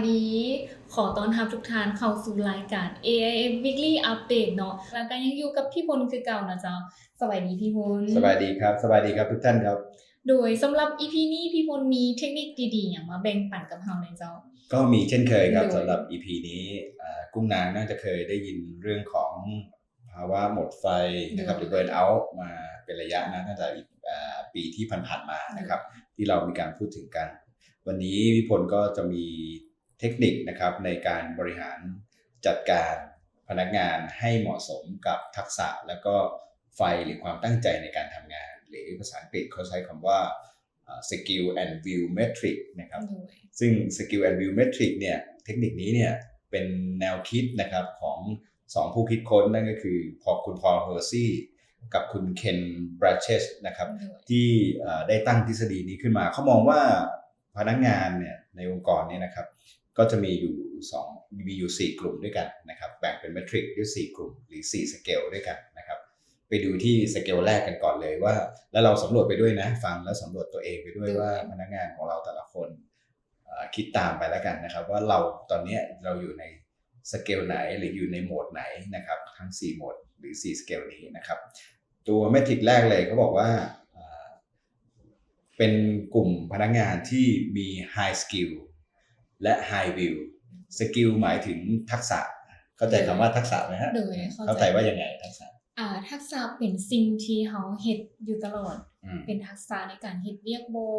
ດີ ຂໍຕ້ອນຮັບທຸກທ່ານເຂົ້າສູ່ລາຍການ ເອໄອເອັມ Weekly Update ເນາະ ແລ້ວກໍຍັງຢູ່ກັບພີ່ພົນຄືເກົ່ານະເຈົ້າ. ສະບາຍດີພີ່ພົນ. ສະບາຍດີຄັບ ສະບາຍດີຄັບທຸກທ່ານຄັບ. ໂດຍ ສຳລັບ ອີພີ ນີ້ ພີ່ພົນມີເທັກນິກດີໆຫຍັງມາແບ່ງປັນກັບເຮົາແດ່ເຈົ້າ? ກໍມີເຊັ່ນເຄີຍຄັບ ສຳລັບ ອີພີ ນີ້ ກຸ້ງນາງໜ້າຈະເຄີຍໄດ້ຍິນເລື່ອງຂອງພາວະໝົດໄຟນະຄັບ ຫຼື burn out ມາເປັນໄລຍະນະ ຕັ້ງແຕ່ປີທີ່ຜ່ານໆມານະຄັບ ທີ່ເຮົາມີການພູດເຖິງກັນ. ວັນນີ້ພີ່ພົນກໍຈະມີເທັກນິກນະຄັບ ໃນການບໍລິຫານຈັດການພະນັກງານໃຫ້ເໝາະສົມກັບທັກສະ ແລ້ວກໍໄຟ ຫຼື ຄວາມຕັ້ງໃຈໃນການທຳງານ ຫຼື ພາສາອັງກິດເຂົາໃຊ້ຄຳວ່າ Skill and View Matrix ນະຄັບ. ຊຶ່ງ Skill and View Matrix ເນ່ຍ ເທັກນິກນີ້ເນ່ຍ ເປັນແນວຄິດນະຄັບ ຂອງສອງຜູ້ຄິດຄົ້ນ ນັ້ນກໍຄື Paul ຄຸນ Paul Hersey ກັບຄຸນ Ken Blanchette ນະຄັບ ທີ່ໄດ້ຕັ້ງທິດສະດີນີ້ຂຶ້ນມາ. ເຂົາມອງວ່າພະນັກງານເນ່ຍ ໃນອົງກອນນີ້ນະຄັບ ກໍຈະມີຢູ່ສອງ ມີຢູ່ສີ່ກຸ່ມດ້ວຍກັນນະຄັບ ແບ່ງເປັນ matrix ຢູ່ສີ່ກຸ່ມ ຫຼື ສີ່ scale ດ້ວຍກັນນະຄັບ. ໄປດູທີ່ scale ແລກກັນກ່ອນເລີຍວ່າ ແລ້ວເຮົາສຳຫຼວດໄປດ້ວຍນະ ຟັງແລ້ວສຳຫຼວດຕົວເອງໄປດ້ວຍວ່າ ພະນັກງານຂອງເຮົາແຕ່ລະຄົນ ຄິດຕາມໄປແລ້ວກັນນະຄັບ ວ່າເຮົາຕອນເນີ້ຍເຮົາຢູ່ໃນ scale ໄຫນ ຫຼື ຢູ່ໃນໂໝດໄຫນນະຄັບ ທັງສີ່ໂໝດ ຫຼື ສີ່ scale ນີ້ນະຄັບ. ຕົວ matrix ແລກເລີຍ ເຂົາບອກວ່າ ເປັນກຸ່ມພະນັກງານທີ່ມີ high skill ແລະ high view. skill ໝາຍເຖິງທັກສະ ເຂົ້າໃຈຄຳວ່າທັກສະໄໝຮະ? ໂດຍ ເຂົ້າໃຈວ່າຍັງໄງທັກສະ? ອາ ທັກສະເປັນສິ່ງທີ່ເຮົາເຮັດຢູ່ຕະຫຼອດ ເປັນທັກສະໃນການເຮັດວຽກບໍ?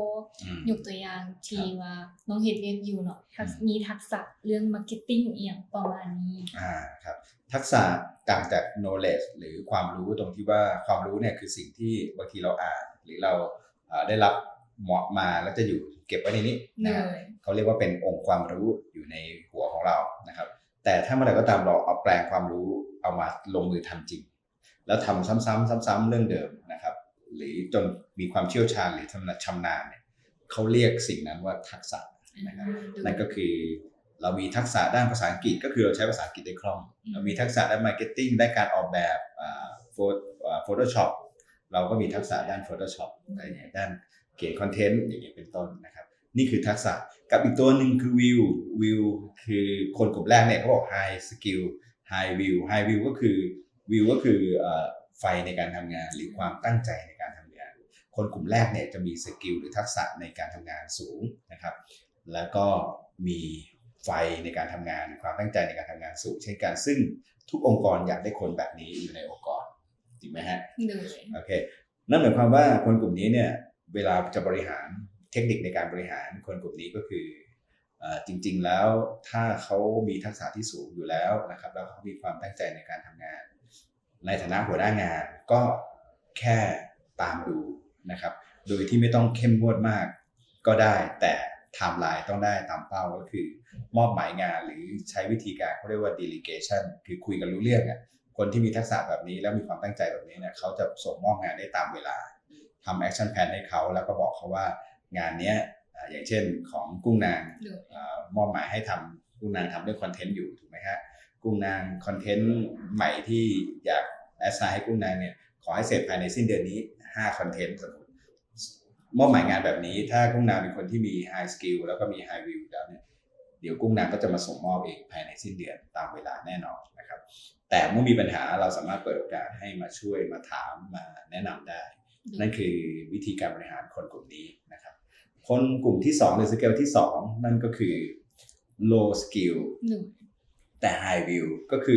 ຍົກຕົວຢ່າງທີ່ວ່ານ້ອງເຮັດວຽກຢູ່ເນາະ ມີທັກສະເລື່ອງ marketing ອີ່ຫຍັງປະມານນີ້. ອາ ຄັບ ທັກສະຕ່າງຈາກ knowledge ຫຼື ຄວາມຮູ້ ຕົງທີ່ວ່າຄວາມຮູ້ເນ່ຍຄືສິ່ງທີ່ບາງທີເຮົາອ່ານ ຫຼື ເຮົາ ເອີ ໄດ້ຮັບມາ ແລ້ວຈະຢູ່ເກັບໄວ້ໃນນີ້ນະ ເຂົາຮຽກວ່າເປັນອົງຄວາມຮູ້ຢູ່ໃນຫົວຂອງເຮົານະຄັບ. ແຕ່ຖ້າເມື່ອໃດກໍຕາມເຮົາເອົາແປງຄວາມຮູ້ເອົາມາລົງມືທຳຈິງ ແລ້ວທຳຊ້ຳໆ ຊ້ຳໆເລື່ອງເດີມນະຄັບ ຫຼື ຈົນມີຄວາມຊ່ຽວຊານ ຫຼື ຊຳນານ ຊຳນານເນ່ຍ ເຂົາຮຽກສິ່ງນັ້ນວ່າທັກສະນະຄັບ. ນັ້ນກໍຄືເຮົາມີທັກສະດ້ານພາສາອັງກິດ ກໍຄືເຮົາໃຊ້ພາສາອັງກິດໄດ້ຄ່ອງ, ເຮົາມີທັກສະດ້ານ marketing ດ້ານການອອກແບບ ອາ Photoshop ເຮົາກໍມີທັກສະດ້ານ Photoshop ດ້ານຂຽນ content ຢ່າງນີ້ເປັນຕົ້ນນະຄັບ. ນີ້ຄືທັກສະ ກັບອີກຕົວໜຶ່ງຄື view view ຄືຄົນກຸ່ມແລກເນ່ຍ ເຂົາບອກ high skill high view high view ກໍຄື view ກໍຄື ເອີ ໄຟໃນການທຳງານ ຫຼື ຄວາມຕັ້ງໃຈໃນການທຳງານ. ຄົນກຸ່ມແລກເນ່ຍຈະມີ skill ຫຼື ທັກສະໃນການທຳງານສູງນະຄັບ ແລ້ວກໍມີໄຟໃນການທຳງານ ຫຼື ຄວາມຕັ້ງໃຈໃນການທຳງານສູງເຊັ່ນກັນ ຊຶ່ງທຸກອົງກອນຢາກໄດ້ຄົນແບບນີ້ຢູ່ໃນອົງກອນ ຈິງໄໝຮະ? ໂດຍ ໂອເຄ ນັ້ນໝາຍຄວາມວ່າຄົນກຸ່ມນີ້ເນ່ຍ ເວລາຈະບໍລິຫານ ເທັກນິກໃນການບໍລິຫານຄົນກຸ່ມນີ້ກໍຄື ເອີ ຈິງໆແລ້ວ ຖ້າເຂົາມີທັກສະທີ່ສູງຢູ່ແລ້ວນະຄັບ ແລ້ວເຂົາມີຄວາມຕັ້ງໃຈໃນການທຳງານ ໃນຖານະຫົວໜ້າງານ ກໍແຄ່ຕາມດູນະຄັບ ໂດຍທີ່ບໍ່ຕ້ອງເຂັ້ມງວດມາກກໍໄດ້ ແຕ່ timeline ຕ້ອງໄດ້ຕາມເປົ້າ ກໍຄືມອບໝາຍງານ ຫຼື ໃຊ້ວິທີການ ເຂົາຮຽກວ່າ delegation ຄືຄຸຍກັນຮູ້ເລື່ອງອະ ຄົນທີ່ມີທັກສະແບບນີ້ ແລ້ວມີຄວາມຕັ້ງໃຈແບບນີ້ເນ່ຍ ເຂົາຈະສົ່ງມອບງານໄດ້ຕາມເວລາ ທຳ action plan ໃຫ້ເຂົາ ແລ້ວກໍບອກເຂົາວ່າງານເນີ້ຍ ອາ ຢ່າງເຊັ່ນຂອງກຸ້ງນາງ ໂດຍ ອາ ມອບໝາຍໃຫ້ທຳ ກຸ້ງນາງທຳເລື່ອງ content ຢູ່ ຖືກໄໝຮະ? ກຸ້ງນາງ content ໃໝ່ທີ່ຢາກ assign ໃຫ້ກຸ້ງນາງເນ່ຍ ຂໍໃຫ້ເສັດພາຍໃນສິ້ນເດືອນນີ້ ຫ້າ content ສົມມຸດ ມອບໝາຍງານແບບນີ້ ຖ້າກຸ້ງນາງເປັນຄົນທີ່ມີ high skill ແລ້ວກໍມີ high view ແລ້ວເນ່ຍ ດຽວກຸ້ງນາງກໍຈະມາສົ່ງມອບເອງພາຍໃນສິ້ນເດືອນຕາມເວລາແນ່ນອນນະຄັບ. ແຕ່ເມື່ອມີບັນຫາ ເຮົາສາມາດເປີດໂອກາດໃຫ້ມາຊ່ວຍ ມາຖາມ ມາແນະນຳໄດ້. ນັ້ນຄືວິທີການບໍລິຫານຄົນກຸ່ມນີ້ນະຄັບ. ຄົນກຸ່ມທີສອງ ຫຼື scale ທີສອງ ນັ້ນກໍຄື low skill ແຕ່ high view ກໍຄື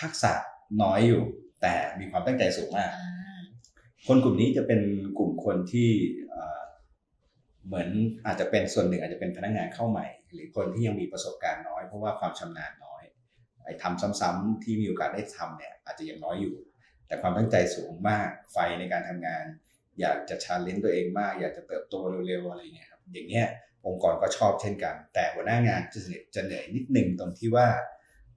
ທັກສະນ້ອຍຢູ່ ແຕ່ມີຄວາມຕັ້ງໃຈສູງມາກ. ຄົນກຸ່ມນີ້ຈະເປັນກຸ່ມຄົນທີ່ ເອີ ເໝືອນອາດຈະເປັນສ່ວນໜຶ່ງ ອາດຈະເປັນພະນັກງານເຂົ້າໃໝ່ ຫຼື ຄົນທີ່ຍັງມີປະສົບການນ້ອຍ ເພາະວ່າຄວາມຊຳນານນ້ອຍ ໄອ້ທຳຊ້ຳໆທີ່ມີໂອກາດໄດ້ທຳເນ່ຍ ອາດຈະຍັງນ້ອຍຢູ່ ແຕ່ຄວາມຕັ້ງໃຈສູງມາກ ໄຟໃນການທຳງານ ຢາກຈະ challenge ຕົວເອງມາກ ຢາກຈະເຕີບໂຕເລັວໆ ອະໄລເງ່ຍຄັບ. ຢ່າງເນີ້ຍອົງກອນກໍຊອບເຊັ່ນກັນ ແຕ່ຫົວໜ້າງານຈະເໜື່ອຍ ຈະເໜື່ອຍນິດໜຶ່ງ ຕົງທີ່ວ່າ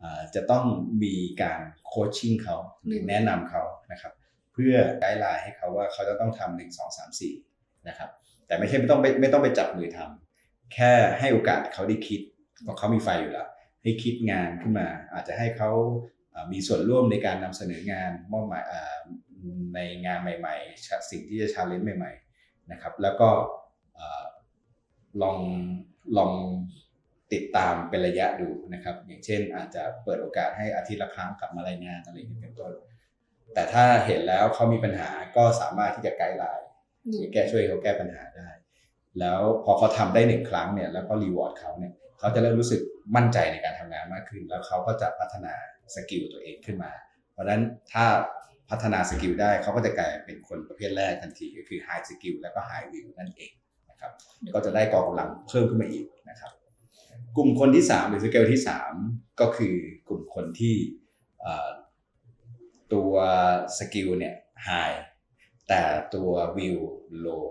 ເອີ ຈະຕ້ອງມີການ coaching ເຂົາ ຫຼື ແນະນຳເຂົານະຄັບ ເພື່ອ guideline ໃຫ້ເຂົາວ່າເຂົາຈະຕ້ອງທຳ ໜຶ່ງ ສອງ ສາມ ສີ່ ນະຄັບ ແຕ່ໄມ່ໃຊ່ ໄມ່ຕ້ອງໄປ ໄມ່ຕ້ອງໄປຈັບມືທຳ ແຄ່ໃຫ້ໂອກາດເຂົາໄດ້ຄິດ ເພາະເຂົາມີໄຟຢູ່ແລ້ວ ໃຫ້ຄິດງານຂຶ້ນມາ ອາດຈະໃຫ້ເຂົາ ເອີ ມີສ່ວນຮ່ວມໃນການນຳສະເໜີງານ ມອບໝາຍ ເອີ ໃນງານໃໝ່ໆ ຊະ ສິ່ງທີ່ຈະ challenge ໃໝ່ໆ ນະຄັບ ແລ້ວກໍ ເອີ ລອງ ລອງ ຕິดตามเป็นระยะดูนะครับ อย่างเช่นอาจจะเปิดโอกาสให้อาทิตย์ละครั้งกลับมารายงานอะไรอย่างนี้เป็นต้น แต่ถ้าเห็นแล้วเขามีปัญหาก็สามารถที่จะไกด์ไลน์ หรือแก้ ช่วยเขาแก้ปัญหาได้ แล้วพอเขาทำได้หนึ่งครั้งเนี่ย แล้วก็รีวอร์ดเขาเนี่ย เขาจะเริ่มรู้สึกมั่นใจในการทำงานมากขึ้น แล้วเขาก็จะพัฒนาสกิลตัวเองขึ้นมา เพราะฉะนั้นถ้าพัฒนาสกิลได้ เขาก็จะกลายเป็นคนประเภทแรกทันที ก็คือ high skill แล้วก็ high will นั่นเองนะครับ ก็จะได้กองกำลังเพิ่มขึ้นมาอีกนะครับ กลุ่มคนที่สาม หรือ scale ที่สาม ก็คือกลุ่มคนที่ เอ่อ ตัวสกิลเนี่ย high แต่ตัว will low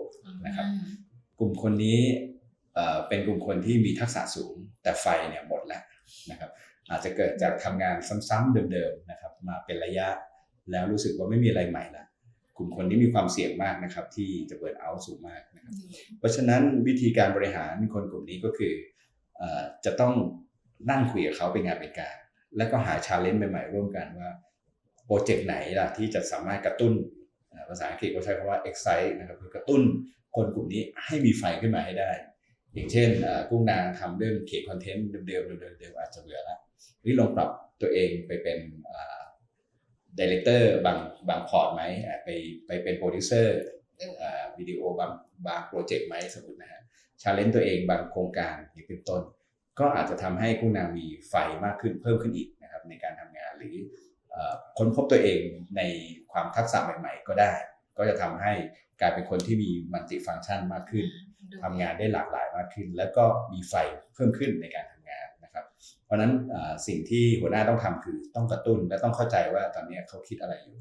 นะครับ กลุ่มคนนี้ เอ่อ เป็นกลุ่มคนที่มีทักษะสูง แต่ไฟเนี่ยหมดแล้วนะครับ อาจจะเกิดจากทำงานซ้ำๆเดิมๆนะครับ มาเป็นระยะ แล้วรู้สึกว่าไม่มีอะไรใหม่ละ กลุ่มคนนี้มีความเสี่ยงมากนะครับ ที่จะ burn out สูงมากนะครับ เพราะฉะนั้นวิธีการบริหารคนกลุ่มนี้ก็คือ เอ่อ จะต้องนั่งคุยกับเขาเป็นงานเป็นการ แล้วก็หา challenge ใหม่ๆร่วมกันว่า โปรเจกต์ไหนล่ะที่จะสามารถกระตุ้น เอ่อ ภาษาอังกฤษเขาใช้คำว่า excite นะครับ คือกระตุ้นคนกลุ่มนี้ให้มีไฟขึ้นมาให้ได้ อย่างเช่น เอ่อ กุ้งนางทำเรื่องเขียนคอนเทนต์เดิมๆ เดิมๆ เดิมๆ อาจจะเบื่อละ นี่ลองปรับตัวเองไปเป็น เอ่อ director บาง บางพอร์ตไหม อ่ะ ไป ไปเป็นโปรดิวเซอร์ เอ่อ วิดีโอบาง บางโปรเจกต์ไหม สมมุตินะฮะ challenge ตัวเองบางโครงการ อย่างนี้เป็นต้น ก็อาจจะทำให้กุ้งนางมีไฟมากขึ้น เพิ่มขึ้นอีกนะครับ ในการทำงาน หรือ เอ่อ ค้นพบตัวเองในความทักษะใหม่ๆก็ได้ ก็จะทำให้กลายเป็นคนที่มี multi function มากขึ้น ทำงานได้หลากหลายมากขึ้น แล้วก็มีไฟเพิ่มขึ้นในการทำงานนะครับ เพราะฉะนั้น เอ่อ สิ่งที่หัวหน้าต้องทำคือต้องกระตุ้น และต้องเข้าใจว่าตอนนี้เขาคิดอะไรอยู่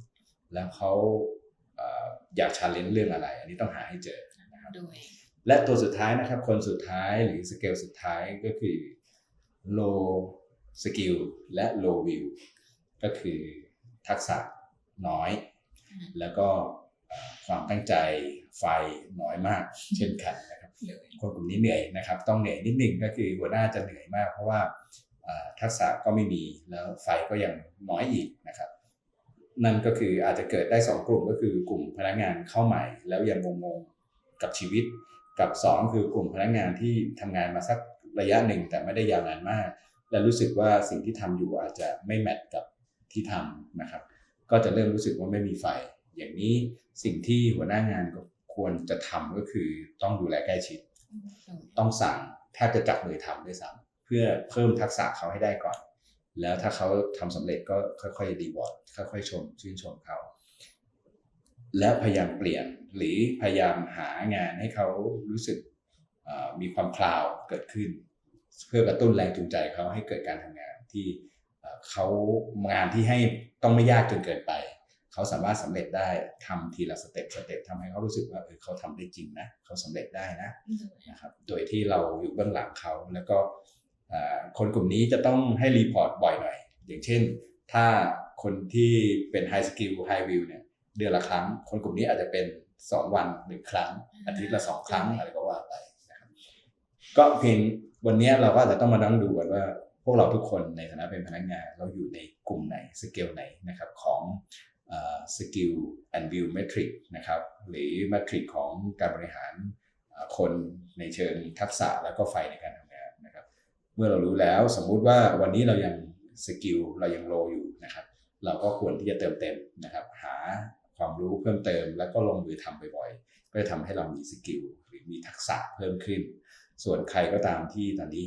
แล้วเขา เอ่อ อยาก challenge เรื่องอะไร อันนี้ต้องหาให้เจอนะครับ โดย และตัวสุดท้ายนะครับ คนสุดท้ายหรือ scale สุดท้ายก็คือ low skill และ low will ก็คือทักษะน้อย แล้วก็ เอ่อ ความตั้งใจ ไฟน้อยมากเช่นกันนะครับ คนกลุ่มนี้เหนื่อยนะครับ ต้องเหนื่อยนิดหนึ่ง ก็คือหัวหน้าจะเหนื่อยมาก เพราะว่า เอ่อ ทักษะก็ไม่มี แล้วไฟก็ยังน้อยอีกนะครับ นั่นก็คืออาจจะเกิดได้สองกลุ่ม ก็คือกลุ่มพนักงานเข้าใหม่แล้วยังงงๆกับชีวิต กับสอง คือกลุ่มพนักงานที่ทำงานมาสักระยะหนึ่งแต่ไม่ได้ยาวนานมาก และรู้สึกว่าสิ่งที่ทำอยู่อาจจะไม่แมทช์กับที่ทำนะครับ ก็จะเริ่มรู้สึกว่าไม่มีไฟ อย่างนี้สิ่งที่หัวหน้างานก็ควรจะทำก็คือต้องดูแลใกล้ชิด ต้องสั่งแทบจะจับมือทำด้วยซ้ำ เพื่อเพิ่มทักษะเขาให้ได้ก่อน แล้วถ้าเขาทำสำเร็จก็ค่อยๆ reward ค่อยๆ ชม ชื่นชมเขา แล้วพยายามเปลี่ยน หรือพยายามหางานให้เขารู้สึก เอ่อ มีความพราวเกิดขึ้น เพื่อกระตุ้นแรงจูงใจเขาให้เกิดการทำงานที่ เอ่อ เขา งานที่ให้ต้องไม่ยากจนเกินไป เขาสามารถสำเร็จได้ ทำทีละสเต็ป สเต็ป ทำให้เขารู้สึกว่า เออ เขาทำได้จริงนะ เขาสำเร็จได้นะ นะครับ โดยที่เราอยู่เบื้องหลังเขา แล้วก็ เอ่อ คนกลุ่มนี้จะต้องให้ report บ่อยหน่อย อย่างเช่น ถ้าคนที่เป็น high skill high will เนี่ย เดือนละครั้ง คนกลุ่มนี้อาจจะเป็นสองวันหนึ่งครั้ง อาทิตย์ละสองครั้ง อะไรก็ว่าไปนะครับ ก็เพียงวันนี้เราก็อาจจะต้องมานั่งดูกันว่า พวกเราทุกคนในฐานะเป็นพนักงาน เราอยู่ในกลุ่มไหน scale ไหนนะครับ ของ เอ่อ skill and will matrix นะครับ หรือ matrix ของการบริหาร เอ่อ คนในเชิงทักษะ แล้วก็ไฟในการทำงานนะครับ เมื่อเรารู้แล้ว สมมุติว่าวันนี้เรายัง skill เรายัง low อยู่นะครับ เราก็ควรที่จะเติมเต็มนะครับ หาความรู้เพิ่มเติม แล้วก็ลงมือทำบ่อยๆ ก็จะทำให้เรามี skill หรือมีทักษะเพิ่มขึ้น ส่วนใครก็ตามที่ตอนนี้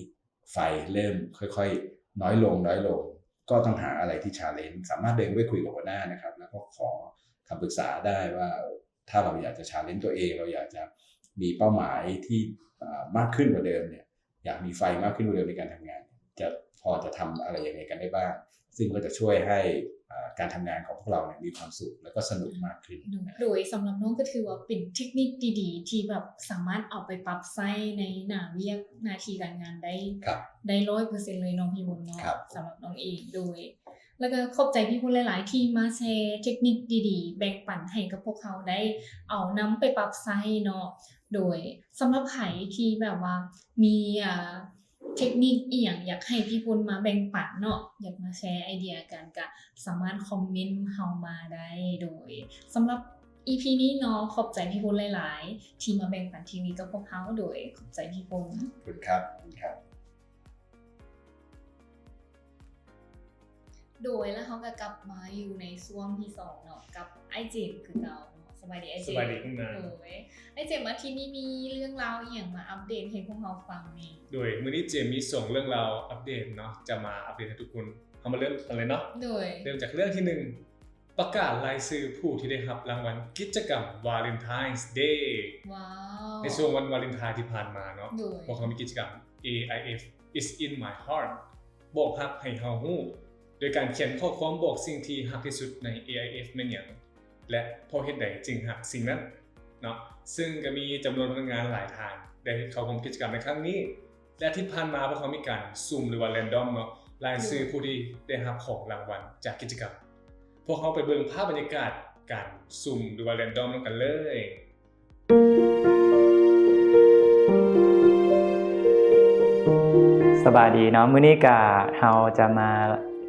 ไฟเริ่มค่อยๆ น้อยลง น้อยลง ก็ต้องหาอะไรที่ challenge สามารถเดินไปคุยกับหัวหน้านะครับ แล้วก็ขอคำปรึกษาได้ว่า ถ้าเราอยากจะ challenge ตัวเอง เราอยากจะมีเป้าหมายที่ เอ่อ มากขึ้นกว่าเดิมเนี่ย อยากมีไฟมากขึ้นกว่าเดิมในการทำงาน จะพอจะทำอะไรยังไงกันได้บ้าง ซึ่งก็จะช่วยให้ เอ่อ การทำงานของพวกเราเนี่ยมีความสุข แล้วก็สนุกมากขึ้น โดย สำหรับน้องก็ถือว่าเป็นเทคนิคดีๆ ที่แบบสามารถเอาไปปรับใช้ในหน้าเวียกหน้าที่การงานได้ ครับ ได้ ร้อยเปอร์เซ็นต์ เลยเนาะพี่พลเนาะ ครับ สำหรับน้องเอง โดย แล้วก็ขอบใจพี่พลหลายๆ ที่มาแชร์เทคนิคดีๆ แบ่งปันให้กับพวกเราได้เอานำไปปรับใช้เนาะ โดย สำหรับไผที่แบบว่ามี อ่า เทคนิคอีหยังอยากให้พี่พลมาแบ่งปันเนาะ อยากมาแชร์ไอเดียกัน ก็สามารถคอมเมนต์เฮามาได้ โดย สำหรับ อี พี นี้เนาะ ขอบใจพี่พลหลายๆ ที่มาแบ่งปันทีวีกับพวกเรา โดย ขอบใจพี่พล ขอบคุณครับ ขอบคุณครับ ໂດຍ ແລ້ວເຮົາກໍກັບມາຢູ່ໃນຊ່ວງທີສອງເນາະ ກັບອ້າຍເຈມຄືເກົ່າເນາະ. ສະບາຍດີອ້າຍເຈມ. ສະບາຍດີຄຸນນາ. ໂດຍ ອ້າຍເຈມ ອາທິດນີ້ມີເລື່ອງລາວອີ່ຫຍັງມາອັບເດດໃຫ້ພວກເຮົາຟັງແດ່? ໂດຍ ມື້ນີ້ເຈມມີສອງເລື່ອງລາວອັບເດດເນາະ ຈະມາອັບເດດໃຫ້ທຸກຄົນ. ເຮົາມາເລີ່ມກັນເລີຍເນາະ. ໂດຍ ເລີ່ມຈາກເລື່ອງທີໜຶ່ງ ປະກາດລາຍຊື່ຜູ້ທີ່ໄດ້ຮັບລາງວັນກິດຈະກຳ Valentine's Day. ວ້າວ ໃນຊ່ວງວັນວາເລັນທາຍທີ່ຜ່ານມາເນາະ. ໂດຍ ພວກເຮົາມີກິດຈະກຳ ເອໄອເອັຟ It's in my heart ບອກຮັກໃຫ້ເຮົາຮູ້ ໂດຍການຂຽນຂໍ້ຄວາມບອກສິ່ງທີ່ຮັກທີ່ສຸດໃນ ເອໄອເອັຟ ແມ່ນຫຍັງ ແລະ ເພາະເຫດໃດຈຶ່ງຮັກສິ່ງນັ້ນເນາະ. ເຊິ່ງກໍມີຈຳນວນພະນັກງານຫຼາຍທ່ານໄດ້ເຂົ້າຮ່ວມກິດຈະກຳໃນຄັ້ງນີ້ ແລະ ອາທິດຜ່ານມາພວກເຮົາມີການສຸ່ມ ຫຼືວ່າ random ເນາະ ລາຍຊື່ ໂດຍ ຜູ້ທີ່ໄດ້ຮັບຂອງລາງວັນຈາກກິດຈະກຳ. ພວກເຮົາໄປເບິ່ງພາບບັນຍາກາດການສຸ່ມ ຫຼືວ່າ random ນຳກັນເລີຍ. ສະບາຍດີເນາະ ມື້ນີ້ກະເຮົາຈະມາ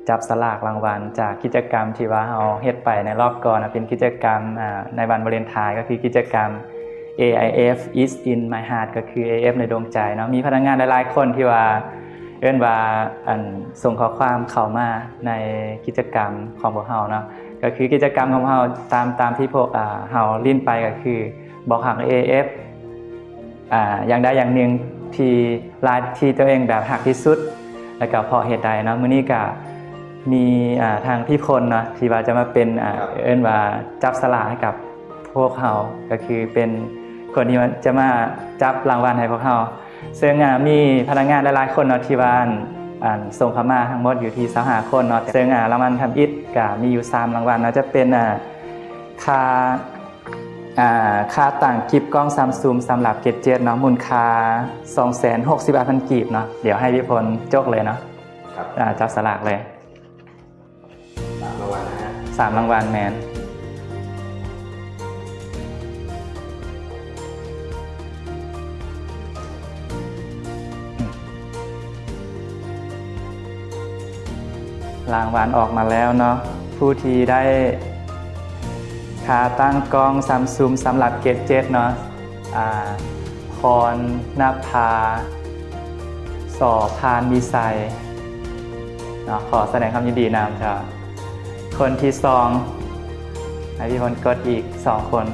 ຈັບສະຫຼາກລາງວັນຈາກກິດຈະກຳທີ່ວ່າເຮົາເຮັດໄປໃນລອບກ່ອນເນາະ ເປັນກິດຈະກຳ ອາ ໃນວັນວາເລັນທາຍ ກໍຄືກິດຈະກຳ ເອໄອເອັຟ It's in my heart ກໍຄື ເອໄອເອັຟ ໃນດວງໃຈເນາະ. ມີພະນັກງານຫຼາຍໆຄົນທີ່ວ່າ ເອີ້ນວ່າ ອັນ ສົ່ງຂໍ້ຄວາມເຂົ້າມາໃນກິດຈະກຳຂອງພວກເຮົາເນາະ ກໍຄືກິດຈະກຳຂອງເຮົາ ຕາມ ຕາມທີ່ພວກ ອາ ເຮົາຫຼິ້ນໄປ ກໍຄືບອກຮັກ ເອໄອເອັຟ ອາ ຢ່າງໃດຢ່າງໜຶ່ງທີ່ ລາຍ ທີ່ຕົວເອງແບບຮັກທີ່ສຸດ ແລ້ວກໍເພາະເຫດໃດເນາະ. ມື້ນີ້ກະມີ ອາ ທາງພີ່ພົນເນາະ ທີ່ວ່າຈະມາເປັນ ອາ ເອີ້ນວ່າຈັບສະຫຼາກໃຫ້ກັບພວກເຮົາ ກໍຄືເປັນຄົນທີ່ວ່າຈະມາຈັບລາງວັນໃຫ້ພວກເຮົາ. ເຊິ່ງ ອາ ມີພະນັກງານຫຼາຍໆຄົນເນາະ ທີ່ວ່າ ອັນ ອັນ ສົ່ງເຂົ້າມາທັງໝົດຢູ່ທີ່ຊາວຫ້າຄົນເນາະ. ເຊິ່ງ ອາ ລາງວັນທຳອິດກະມີຢູ່ສາມລາງວັນເນາະ ຈະເປັນ ອາ ຄ່າ ອາ ຄ່າຕັ້ງກິບກ້ອງຊຳຊຸມສຳລັບເກດເຈັດເນາະ ມູນຄ່າສອງແສນຫົກສິບຫ້າພັນກີບເນາະ. ດຽວໃຫ້ພີ່ພົນຈົກເລີຍເນາະ. ອາ ຈັບສະຫຼາກເລີຍ. ສາມລາງວັນນະຮະ. ສາມລາງວັນ ແມ່ນ. ລາງວັນອອກມາແລ້ວເນາະ. ຜູ້ທີ່ໄດ້ຄ່າຕັ້ງກ້ອງຊຳຊຸມສຳລັບເກດເຈັດເນາະ ອາ ພອນນະພາ ສໍພານວິໄຊເນາະ. ຂໍສະແດງຄວາມຍິນດີນຳເຈົ້າ. ຄົນທີສອງ ໃຫ້ພີ່ພົນກົດອີກສອງຄົນ.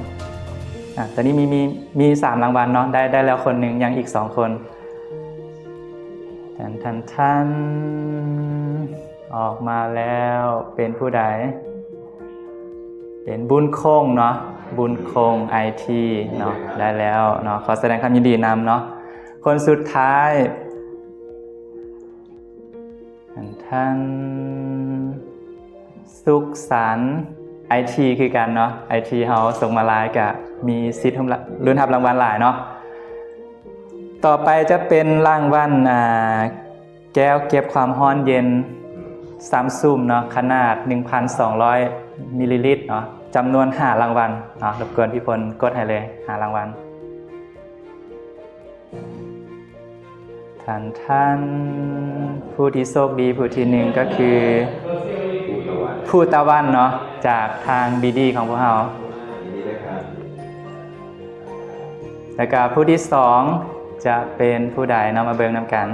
ອາ ຕອນນີ້ມີ ມີ ມີສາມລາງວັນເນາະ ໄດ້ ໄດ້ແລ້ວຄົນໜຶ່ງ ຍັງອີກສອງຄົນ. ທັນ ທັນ ທັນ ອອກມາແລ້ວ ເປັນຜູ້ໃດ? ເປັນບຸນຄົງເນາະ ບຸນຄົງໄອທີເນາະ. ໄດ້ແລ້ວເນາະ ຂໍສະແດງຄວາມຍິນດີນຳເນາະ. ຄົນສຸດທ້າຍ ທັນ ທັນ ສຸກສັນ ໄອທີ ຄືກັນເນາະ. ໄອທີ ເຮົາສົ່ງມາຫຼາຍ ກະມີສິດ ລຸ້ນຮັບລາງວັນຫຼາຍເນາະ. ຕໍ່ໄປຈະເປັນລາງວັນ ອາ ແກ້ວເກັບຄວາມຮ້ອນເຢັນຊຳຊຸມເນາະ ຂະໜາດໜຶ່ງພັນສອງຮ້ອຍມິນລີລິດເນາະ ຈຳນວນຫ້າລາງວັນເນາະ. ລົບກວນພີ່ພົນກົດໃຫ້ເລີຍ ຫ້າລາງວັນ. ທັນ ທັນ ຜູ້ທີ່ໂຊກດີຜູ້ທີໜຶ່ງກໍຄື ພູຕະວັນເນາະ ຈາກທາງບີດີຂອງພວກເຮົາ. ແລ້ວກໍຜູ້ທີສອງຈະເປັນຜູ້ໃດເນາະ ມາເບິ່ງນຳກັນ.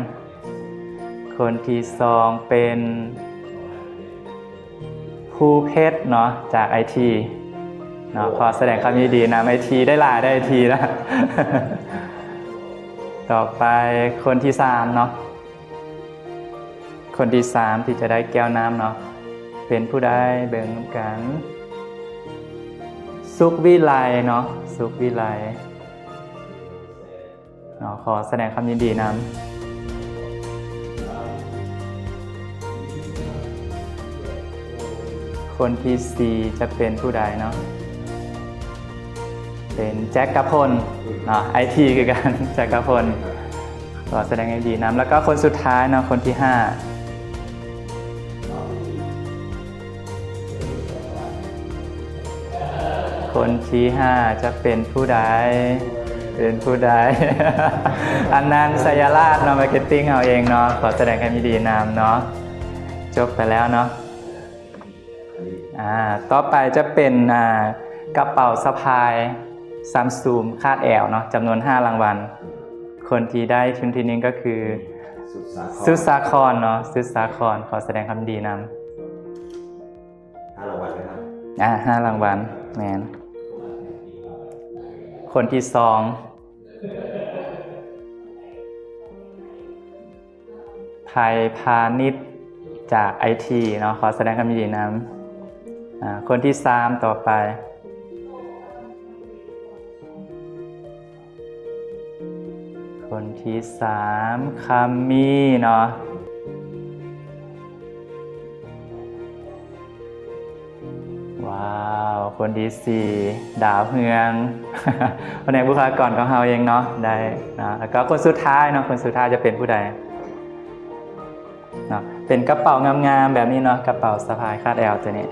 ຄົນທີສອງເປັນ ພູເພັດເນາະ ຈາກໄອທີເນາະ. ຂໍສະແດງຄວາມຍິນດີນຳໄອທີ ໄດ້ຫຼາຍ ໄດ້ໄອທີລະ. ຕໍ່ໄປຄົນທີສາມເນາະ ຄົນທີສາມທີ່ຈະໄດ້ແກ້ວນ້ຳເນາະ ເປັນຜູ້ໃດ ເບິ່ງນຳກັນ. ສຸກວິໄລເນາະ ສຸກວິໄລ ເນາະ ຂໍສະແດງຄວາມຍິນດີນຳ. ຄົນທີສີ່ຈະເປັນຜູ້ໃດເນາະ? ເປັນແຈັກກະພົນເນາະ ໄອທີຄືກັນ ແຈັກກະພົນ ຂໍສະແດງຄວາມຍິນດີນຳ. ແລ້ວກໍຄົນສຸດທ້າຍເນາະ ຄົນທີຫ້າ ຄົນທີຫ້າຈະເປັນຜູ້ໃດ? ເປັນຜູ້ໃດ? ອັນນັນ ໄຊຍະລາດເນາະ ມາເກັດຕິ້ງເຮົາເອງເນາະ ຂໍສະແດງຄວາມຍິນດີນຳເນາະ. ຈົບໄປແລ້ວເນາະ. ອ່າ ຕໍ່ໄປຈະເປັນ ອ່າ ກະເປົາສະພາຍ Samsung ຄາດແອວເນາະ ຈຳນວນຫ້າລາງວັນ. ຄົນທີ່ໄດ້ທີໜຶ່ງກໍຄື ສຸດສາຄອນເນາະ ສຸດສາຄອນ ຂໍສະແດງຄວາມຍິນດີນຳ. ອ່າ ຫ້າລາງວັນ ແມ່ນ. ຄົນທີສອງ ໄພ ພານິດ ຈາກໄອທີເນາະ ຂໍສະແດງຄວາມຍິນດີນຳ. ອ່າ ຄົນທີສາມຕໍ່ໄປ ຄົນທີສາມ ຄຳມີເນາະ. ວ້າວ ຄົນທີສີ່ ດາວເຮືອງ ພະແນກບຸກຄະລາກອນຂອງເຮົາເອງເນາະ ໄດ້ເນາະ. ແລ້ວກໍຄົນສຸດທ້າຍເນາະ ຄົນສຸດທ້າຍຈະເປັນຜູ້ໃດເນາະ? ເປັນກະເປົາງາມໆແບບນີ້ເນາະ ກະເປົາສະພາຍຄາດແອວຕົວນີ້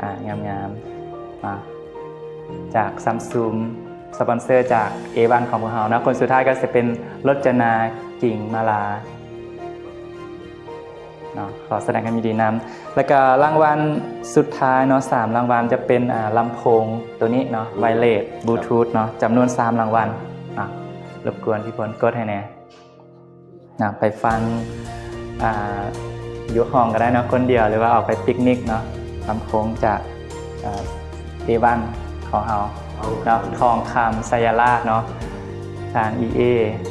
ອ່າ ງາມໆເນາະ ຈາກ Samsung ສະປອນເຊີຈາກ ເອວັນ ຂອງພວກເຮົາເນາະ. ຄົນສຸດທ້າຍກໍຈະເປັນ ລົດຈະນາ ກິ່ງມາລາ ເນາະ ຂໍສະແດງຄວາມຍິນດີນຳ. ແລ້ວກໍລາງວັນສຸດທ້າຍເນາະ ສາມລາງວັນຈະເປັນ ອ່າ ລຳໂພງໂຕນີ້ເນາະ ໄວເລສ ບລູທູດເນາະ ຈຳນວນສາມລາງວັນເນາະ. ລົບກວນພີ່ພົນກົດໃຫ້ແດ່ເນາະ ໄປຟັງ ອ່າ ຢູ່ຫ້ອງກໍໄດ້ເນາະ ຄົນດຽວ ຫຼືວ່າອອກໄປປິກນິກເນາະ. ລຳໂພງຈາກ ເອີ ເອວັນຂອງເຮົາເນາະ ທອງຄຳ ໄຊຍະລາດເນາະ ທາງ ອີເອ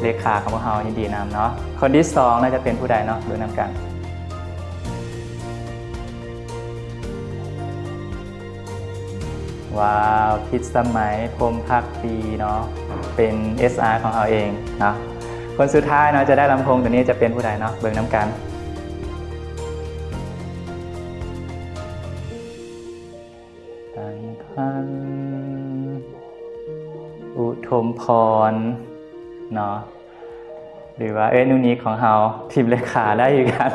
ເລຂາຂອງພວກເຮົາ ຍິນດີນຳເນາະ. ຄົນທີສອງໜ້າຈະເປັນຜູ້ໃດເນາະ ເບິ່ງນຳກັນ. ວ້າວ ພິດສະໄໝ ພົມພັກດີເນາະ ເປັນ ເອສອາ ຂອງເຮົາເອງເນາະ. ຄົນສຸດທ້າຍເນາະ ຈະໄດ້ລຳໂພງໂຕນີ້ຈະເປັນຜູ້ໃດເນາະ ເບິ່ງນຳກັນ. ຕັງພັນ ອຸທົມພອນເນາະ ຫຼືວ່າເອື້ອຍນຸນິກຂອງເຮົາ ທີມເລຂາ ໄດ້ຄືກັນ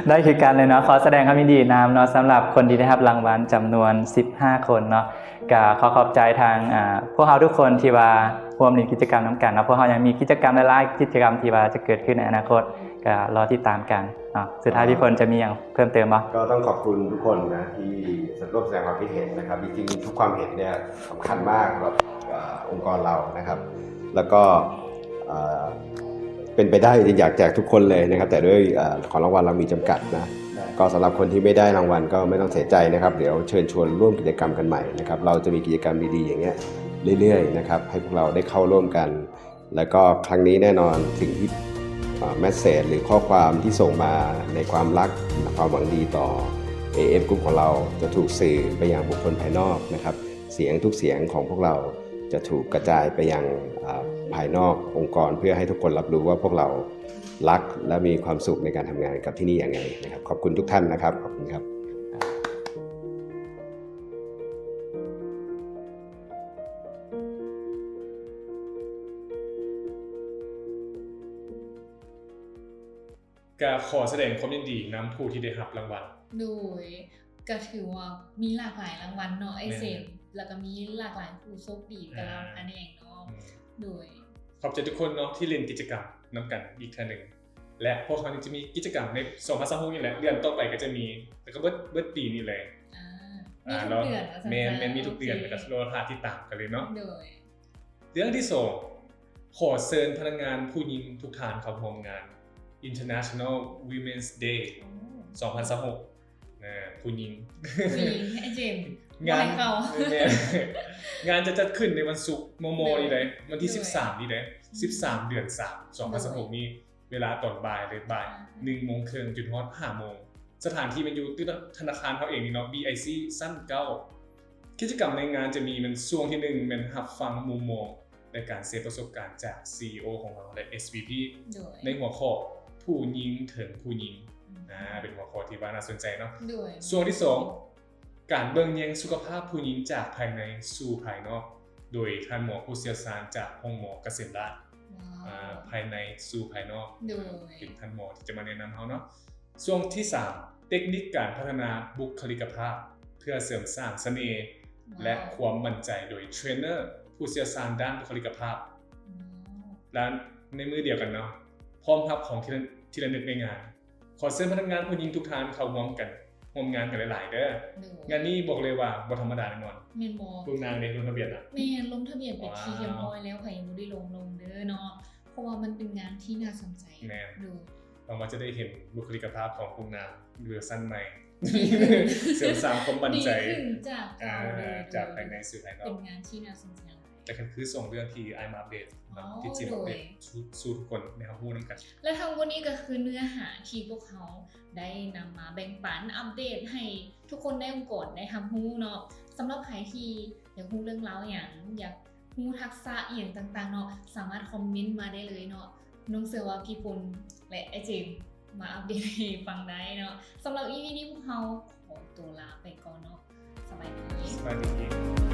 ໄດ້ຄືກັນເລີຍເນາະ. ຂໍສະແດງຄວາມຍິນດີນຳເນາະ ສຳລັບຄົນທີ່ໄດ້ຮັບລາງວັນຈຳນວນສິບຫ້າຄົນເນາະ. ກໍຂໍຂອບໃຈທາງ ອ່າ ພວກເຮົາທຸກຄົນທີ່ວ່າຮ່ວມຫຼິ້ນກິດຈະກຳນຳກັນເນາະ. ພວກເຮົາຍັງມີກິດຈະກຳຫຼາຍໆກິດຈະກຳທີ່ວ່າຈະເກີດຂຶ້ນໃນອະນາຄົດ ກໍລໍຕິດຕາມກັນເນາະ. ສຸດທ້າຍ ພີ່ພົນຈະມີຫຍັງເພີ່ມເຕີມບໍ່? ກໍຕ້ອງຂອບຄຸນທຸກຄົນນະ ທີ່ ສ- ຮ່ວມສະແດງຄວາມຄິດເຫັນນະຄັບ. ຈິງໆ ທຸກຄວາມເຫັນເນຍສຳຄັນມາກສຳລັບ ເອີ ອົງກອນເຮົານະຄັບ. ແລ້ວກໍ ເອີ ເປັນໄປໄດ້ຢາກແຈກທຸກຄົນເລີຍນະຄັບ ແຕ່ດ້ວຍ ເອີ ຂອງລາງວັນເຮົາມີຈຳກັດນະ. ກໍສຳລັບຄົນທີ່ໄມ່ໄດ້ລາງວັນກໍໄມ່ຕ້ອງເສຍໃຈນະຄັບ. ດຽວເຊີນຊວນຮ່ວມກິດຈະກຳກັນໃໝ່ນະຄັບ. ເຮົາຈະມີກິດຈະກຳດີໆຢ່າງເงี้ຍເລື້ອຍໆນະຄັບ ໃຫ້ພວກເຮົາໄດ້ເຂົ້າຮ່ວມກັນ. ແລ້ວກໍຄັ້ງນີ້ແນ່ນອນ ສິ່ງທີ່ ເອີ ແມັດເສດ ຫຼື ຂໍ້ຄວາມທີ່ສົ່ງມາໃນຄວາມຮັກ ແລະ ຄວາມຫວັງດີຕໍ່ ເອເອັຟ Group ຂອງເຮົາ ຈະຖືກສື່ໄປຍັງບຸກຄົນພາຍນອກນະຄັບ. ສຽງທຸກສຽງຂອງພວກເຮົາຈະຖືກກະຈາຍໄປຍັງ ເອີ ພາຍນອກອົງກອນ ເພື່ອໃຫ້ທຸກຄົນຮັບຮູ້ວ່າພວກເຮົາຮັກ ແລະ ມີຄວາມສຸກໃນການທຳງານກັບທີ່ນີ້ຢ່າງໃດນະຄັບ. ຂອບຄຸນທຸກທ່ານນະຄັບ. ຂອບຄຸນຄັບ. ກະຂໍສະແດງຄວາມຍິນດີນຳຜູ້ທີ່ໄດ້ຮັບລາງວັນ. ໂດຍ ກະຖືວ່າມີຫຼາກຫຼາຍລາງວັນເນາະ ອ້າຍເຊນ. ແມ່ນ ແລ້ວກະມີຫຼາກຫຼາຍຜູ້ໂຊກດີແຕ່ລະ ອ່າ ຂະແໜງເນາະ. ອືມ ໂດຍ ຂອບໃຈທຸກຄົນເນາະ ທີ່ຫຼິ້ນກິດຈະກຳນຳກັນອີກເທື່ອໜຶ່ງ ແລະ ພວກເຮົາຍັງຈະມີກິດຈະກຳໃນສອງພັນຊາວຫົກນີ້ແຫຼະ ເດືອນຕໍ່ໄປກໍຈະມີ ແລ້ວກໍເບິດ ເບິດປີນີ້ແຫຼະ. ອ່າ ມີທຸກເດືອນ ອ່າ ວ່າຊັ້ນ ແມ່ນ ແມ່ນ ມີທຸກເດືອນ ໂອເຄ ແລ້ວກໍລໍຖ້າຕິດຕາມກັນເລີຍເນາະ. ໂດຍ ເລື່ອງທີສອງ ຂໍເຊີນພະນັກງານຜູ້ຍິງທຸກທ່ານເຂົ້າຮ່ວມງານ International Women's Day ໂອ້ ສອງພັນຊາວຫົກ ນະ ຜູ້ຍິງ ຜູ້ຍິງ ອ້າຍເຈມ ງານ ບໍ່ໃຫ້ເຂົ້າ ແມ່ນ ງານຈະຈັດຂຶ້ນໃນວັນສຸກມໍ່ໆນີ້ເດ້ ໂດຍ ວັນທີ ໂດຍ ສິບສາມນີ້ເດ້ ສິບສາມ ເດືອນສາມ ສອງພັນຊາວຫົກນີ້ ເວລາຕອນບ່າຍເລີຍ ບ່າຍ ອ່າ ໜຶ່ງໂມງເຄິ່ງຈົນຮອດຫ້າໂມງ. ສະຖານທີ່ແມ່ນຢູ່ຕຶກທະນາຄານເຮົາເອງນີ້ເນາະ ບີໄອຊີ ຊັ້ນເກົ້າ. ກິດຈະກຳໃນງານຈະມີແມ່ນຊ່ວງທີໜຶ່ງ ແມ່ນຮັບຟັງມຸມມອງ ແລະ ການແຊປະສົບການຈາກ ຊີອີໂອ ຂອງເຮົາ ແລະ ເອສວີພີ ໂດຍ ໃນຫົວຂໍ້ຜູ້ຍິງເຖິງຜູ້ຍິງ ອືມ ອ່າ ເປັນຫົວຂໍ້ທີ່ວ່າໜ້າສົນໃຈເນາະ. ໂດຍ ຊ່ວງທີສອງ ການເບິ່ງແຍງສຸຂະພາບຜູ້ຍິງຈາກພາຍໃນສູ່ພາຍນອກ ໂດຍທ່ານໝໍຜູ້ຊ່ຽວຊານຈາກໂຮງໝໍກະເສມລາດ ວ້າວ ອ່າ ພາຍໃນສູ່ພາຍນອກ ໂດຍ ເປັນທ່ານໝໍທີ່ຈະມາແນະນຳເຮົາເນາະ. ຊ່ວງທີສາມ ເຕັກນິກການພັດທະນາບຸກຄະລິກະພາບ ເພື່ອເສີມສ້າງສະເໜ່ ວ້າວ ແລະ ຄວາມໝັ້ນໃຈ ໂດຍເທຣນເນີຜູ້ຊ່ຽວຊານດ້ານບຸກຄະລິກະພາບ. ອືມ ແລະ ໃນມື້ດຽວກັນເນາະ ພ້ອມຮັບຂອງທີ່ລະ ທີ່ລະນຶກໃນງານ ຂໍເຊີນພະນັກງານຜູ້ຍິງທຸກທ່ານເຂົ້າຮ່ວມກັນ ຮ່ວມງານກັນຫຼາຍໆເດີ. ໂດຍ ງານນີ້ບອກເລີຍວ່າບໍ່ທຳມະດາແນ່ນອນ. ແມ່ນບໍ່? ພວກນາງເດ້ລົງທະບຽນລະ? ແມ່ນ ລົງທະບຽນໄປທີ່ຮຽບຮ້ອຍແລ້ວ. ໃຜຍັງບໍ່ໄດ້ລົງ ລົງເດີເນາະ ເພາະວ່າມັນເປັນງານທີ່ໜ້າສົນໃຈ. ແມ່ນ ໂດຍ ຫວັງວ່າຈະໄດ້ເຫັນບຸກຄະລິກກະພາບຂອງພວກນາງເວີຊັນໃໝ່ ເສີມສ້າງຄວາມໝັ້ນໃຈ ດີຂຶ້ນຈາກເກົ່າເລີຍ ອ່າ ຈາກພາຍໃນສູ່ພາຍນອກ. ເປັນງານທີ່ໜ້າສົນໃຈຫຼາຍ ແລະ ຄັນຄືສອງເລື່ອງທີ່ອ້າຍມາອັບເດດເນາະ ອໍ ທີ່ຈະມາອັບເດດ ໂດຍ ສູ່ ສູ່ທຸກຄົນໄດ້ຮັບຮູ້ນຳກັນ. ແລະ ທັງໝົດນີ້ກໍຄືເນື້ອຫາທີ່ພວກເຮົາໄດ້ນຳມາແບ່ງປັນ ອັບເດດໃຫ້ທຸກຄົນໃນອົງກອນໄດ້ຮັບຮູ້ເນາະ. ສຳລັບໃຜທີ່ຢາກຮູ້ເລື່ອງລາວຫຍັງ ຢາກ ຮູ້ທັກສະອີ່ຫຍັງຕ່າງໆເນາະ ສາມາດຄອມເມັນມາໄດ້ເລີຍເນາະ. ນ້ອງເຊື່ອວ່າພີ່ພົນ ແລະ ອ້າຍເຈມ ມາອັບເດດໃຫ້ຟັງໄດ້ເນາະ. ສຳລັບອີພີນີ້ພວກເຮົາຂໍຕົວລາໄປກ່ອນເນາະ. ສະບາຍດີ. ສະບາຍດີ.